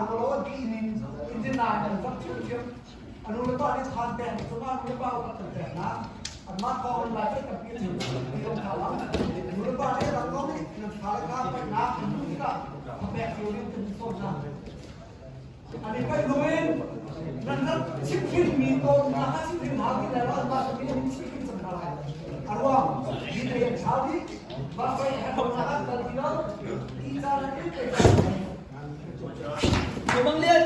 rua lo an ti ning Indiana in an rak ṭhiamṭhiam. A nu le pa nih than pek cungah nu le pa upat kan pek hna. Anmah thawng in Lai tampi an ti zong hna lang. Nu le pa nih ram kong nih nan fale kha paihnak an duh tikah thapek cio ding kan sawm hna. An i paih hnu in nan rak chimhhrinmi tawnnak kha chimhhrin hna ti lai lo anmah tu nih an chimhhrin cang hna lai. A ruang mi lei an thau dih. Mah pei herhnak ah kal ti lo. Ti caan an in pei caan. Mang Lian.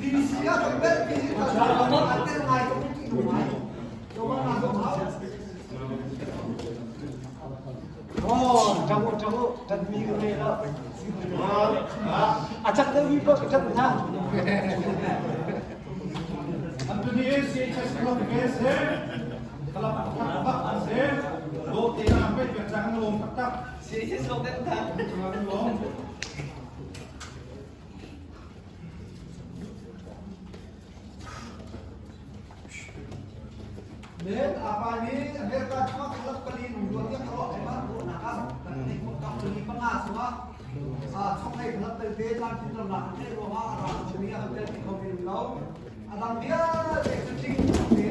DC ah kan bel ti an tel ngai ko ti ngai. Oh, ṭang u, ṭang u, ṭanmi ka ngei lo. A cak deuhmi paoh ka ṭanh hna. Anthony CHS Club ke se club tak bak an se lo te na pe pe chang lom tak tak CHS lo den ta. Lom. Nen apa nih Amerika cuma klub pali nung tiang ruah ai ma ruah nak ah kan nei mo kam pali panga sunga a chok hei klub tel te lan tin ram nak thei ruang ah ra mi a tel ti kho mi lo adang vialte cu ting te